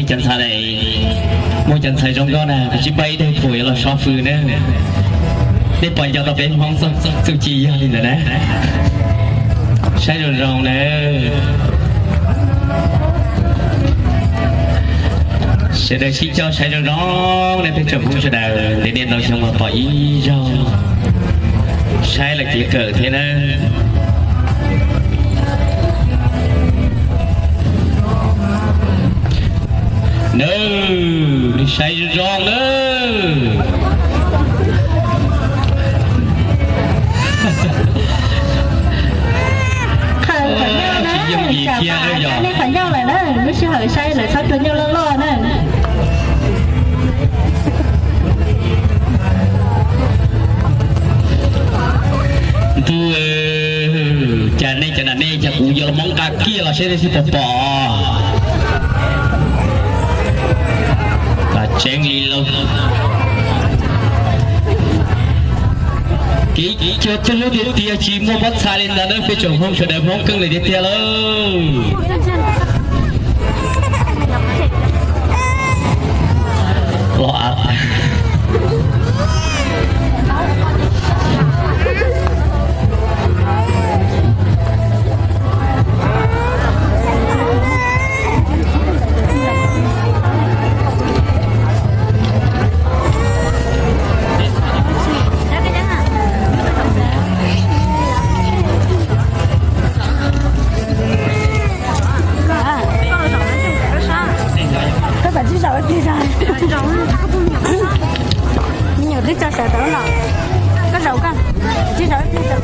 Cov ntxhais, muaj cov ntxhais zoo nkauj na, kuv tsis pab ib tug phuam yuav los so fws na. Nej pom nco tau peb Hmoob txuj ci yog li ntawd na. Saib zoo zoo na. Sawv daws sib coj saib zoo zoo na, peb tsoom Hmoob sawv daws, ntev niaj ntau xyoo los pom ib zaug, saib los cev kawm thiab na. Nawb, saib zoo zoo nawb. Tsis yooj yim kiag na yog. Nej qhov ncauj lawm na, lub sij hawm saib lawv txhob rua ncauj loj loj na. Ntuj, cas nej cov nam nej cas kuv yuav los Hmoob nqa kiag los saib nej sib pom pom. Tseeb li lauj. Kev cua twg lub tiag tiag tsis muaj pob txha li ntawd na, peb tsoom Hmoob sawv daws Hmoob keeb li tiag tiag lauj. Los Koj kom tsib zaug ib pliag zog. Me nyuam twb tso sawv tau los. Koj zaum koj, tsib zaug ib pliag zog.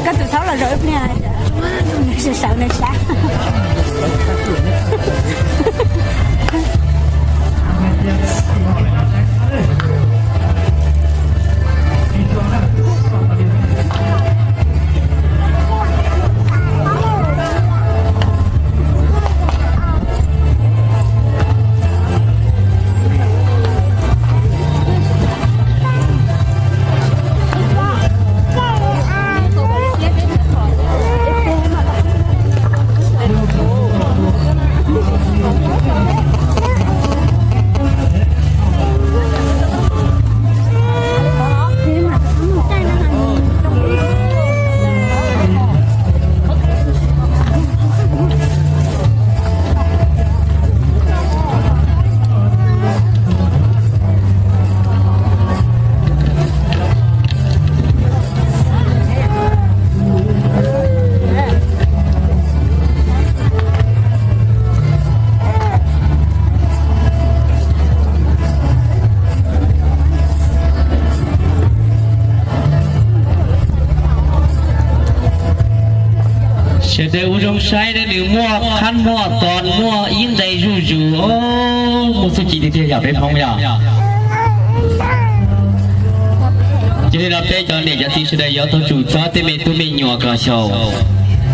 Koj tus thaub los zaum ib pliag. Sawv sawv na sab. Sawv daws ua zoo saib na, nws muaj qhab muaj tos muaj ib nqe zuj zus, muaj txuj ci tiag tiag yog peb Hmoob yog. Yog li no peb cov niam cov txiv sawv daws yuav tau tsum txog tej me tub me nyuam kom xyaum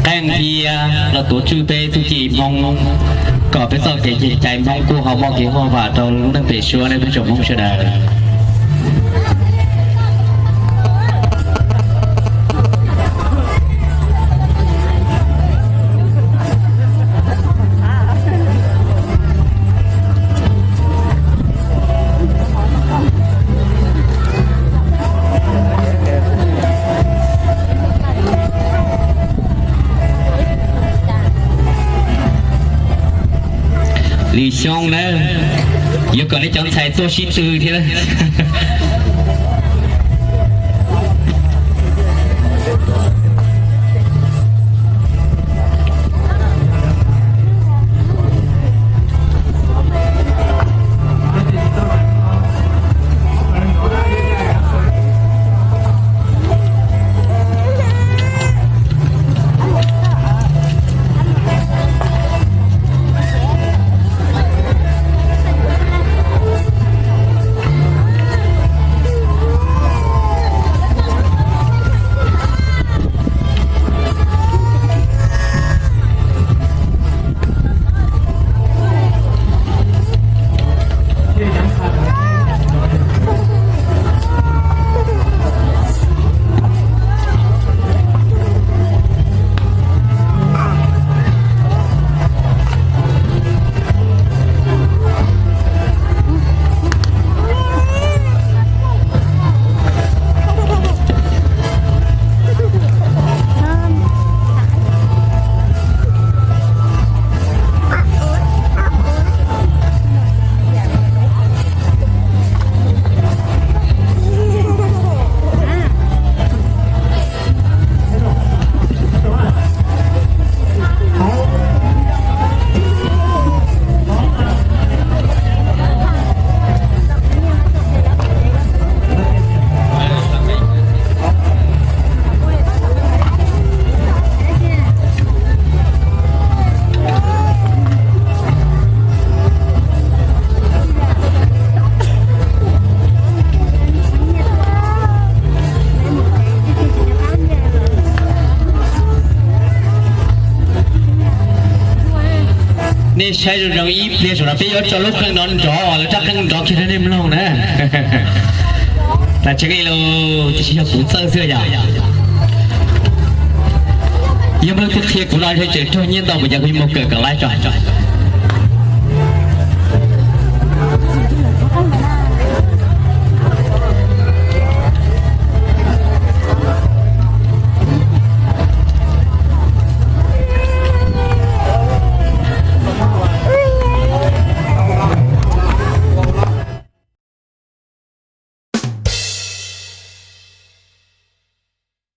qeej thiab los tuav tswj peb txuj ci Hmoob, kom peb txoj kev cai Hmoob kuj ho muaj kev huaj vam rau lub neej pem suab na peb tsoom Hmoob sawv daws. Lwm xyoo na, yuav kom nej cov ntxhais tuaj sib tw thiab na. Nej saib zoo zoo ib pliag saum no peb yuav tso lub qeej no nrov, lawv rab qeej nrov kiag rau nej mloog na. Tam tseeb li los tsis yog kuv txawj xwb yom. Yog muaj leej twg qhia kuv no tseem raug nyiaj ntau, kuv cas kuv yuav mus kawm kom laib tso.